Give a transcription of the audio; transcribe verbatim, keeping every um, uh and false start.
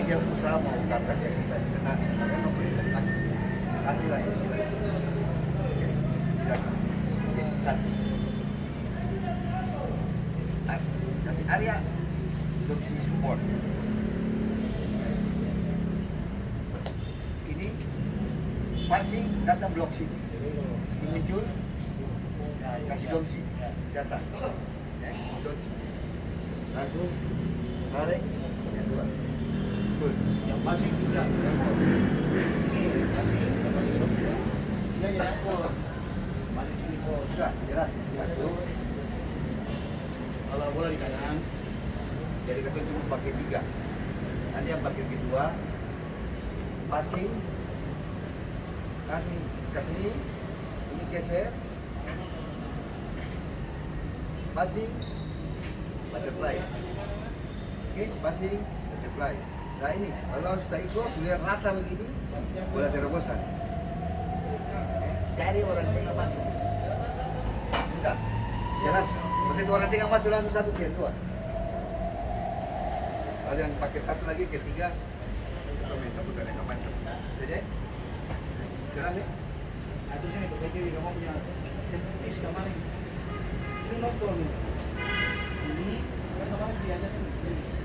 Dia usaha mau angkat dia ke sana, ke sana. Tapi mau beli, kasih. Kasih lagi, kasih lagi. Oke, silakan. Oke, satu. Ah, kasih area untuk si support. Ini passing datang blok sini. Ini muncul, kasih dongsi datang. Ya, dongsi. Langsung tarik, yang dua. Betul. Yang passing juga. Yang dua. Ini passing, yang passing. Iya, iya, bos. Balik sini, bos. Sudah, jelas. Satu. Kalau bola di kanan, jadi katong cuma pakai tiga. Ada yang pakai kedua, passing, kasih, kasih ini, ini geser, passing, butterfly. Oke, passing, butterfly. Nah, ini, kalau su ta iko, su lia rata begini, bola terobosan. Cari orang tengah masuk. Sudah. Jelas. Begitu orang tengah masuk, langsung satu, dia dua. Ada yang pakai satu lagi, ketiga, kita minta putar yang aman. Jadi, jelas, ya? Harusnya itu, itu juga mau punya set piece kemarin. Ini nonton. Ini, kan kemarin diajak tuh.